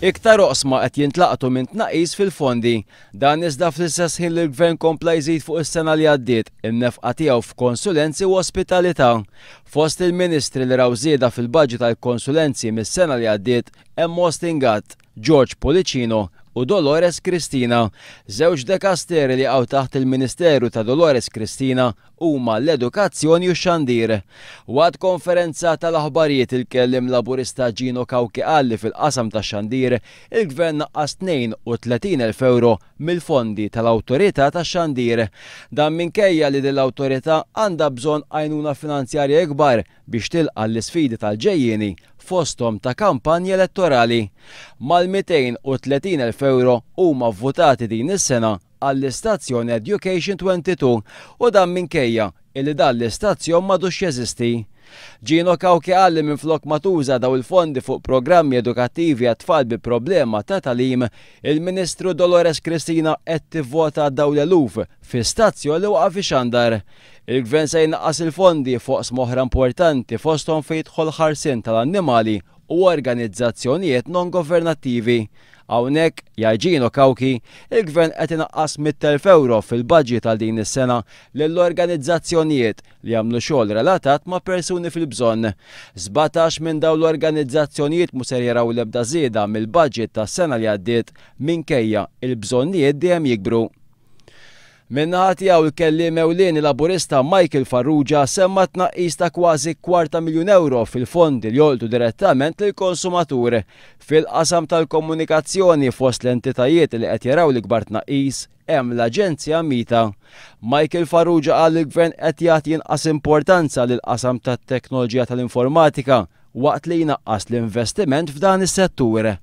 Iktar oqsma qed jintlaqtu minn tnaqqis fil-fondi. Dan iżda fl-istess ħin li l-Gvern kompla jżid fuq is-sena li għaddiet in-nefqa tiegħu f'konsulenzi u ospitalità. Fost il-Ministri li raw żieda fil-budget għall-konsulenzi mis-sena li għaddiet hemm Austin Gatt, George Pullicino u Dolores Cristina. Żewġ dekasteri li jaqgħu taħt il-Ministeru ta' Dolores Cristina huma l-edukazzjoni u x-xandir. Waqt konferenza tal-aħbarijiet il-kelliem Laburista Gino Cauchi qal li fil-qasam tax-xandir il-Gvern naqqas 32,000 ewro mill-fondi tal-Awtorità tax-Xandir. Dan minkejja li din l-awtorità għandha bżonn għajnuna finanzjarja ikbar biex tilqa' l-isfidi tal-ġejjieni fosthom ta' kampanja elettorali. Mal-230,000 ewro huma vvutati din is-sena għall-istazzjon Education 22 u dan minkejja illi dan l-istazzjon m'għadux jeżisti. Gino Cauchi qal li minflok ma tuża daw il-fondi fuq programmi edukattivi għat-tfal bi problema ta' tagħlim, il-Ministru Dolores Cristina qed tivvota daw l-eluf fi stazzjon li waqaf ixandar. Il-Gvern se jnaqqas il-fondi f'oqsma oħra importanti fosthom fejn jidħol ħarsien tal-annimali u organizzazzjonijiet non-governattivi. Hawnhekk, jgħid Gino Cauchi, il-Gvern qed inaqqas 100,000 ewro fil-budget għal din is-sena lill-organizzazzjonijiet li jagħmlu xogħol relatat ma' persuni fil-bżonn. 17 minn dawn l-organizzazzjonijiet mhu ser jaraw l-ebda żieda mill-budget tas-sena li għaddiet minkejja il-bżonnijiet dejjem jikbru. Min-naħa tiegħu l-kelliem ewlieni Laburista Michael Farrugia semma tnaqqis ta' kważi kwarta miljun ewro fil-fondi li jolqtu direttament lill-konsumatur. Fil-qasam tal-komunikazzjoni fost l-entitajiet li qed jaraw l-ikbar tnaqqis hemm l-Aġenzija MITA. Michael Farrugia qal li l-Gvern qed jagħti inqas importanza lill-qasam tat-teknoloġija tal-informatika waqt li jnaqqas l-investiment f'dan is-settur.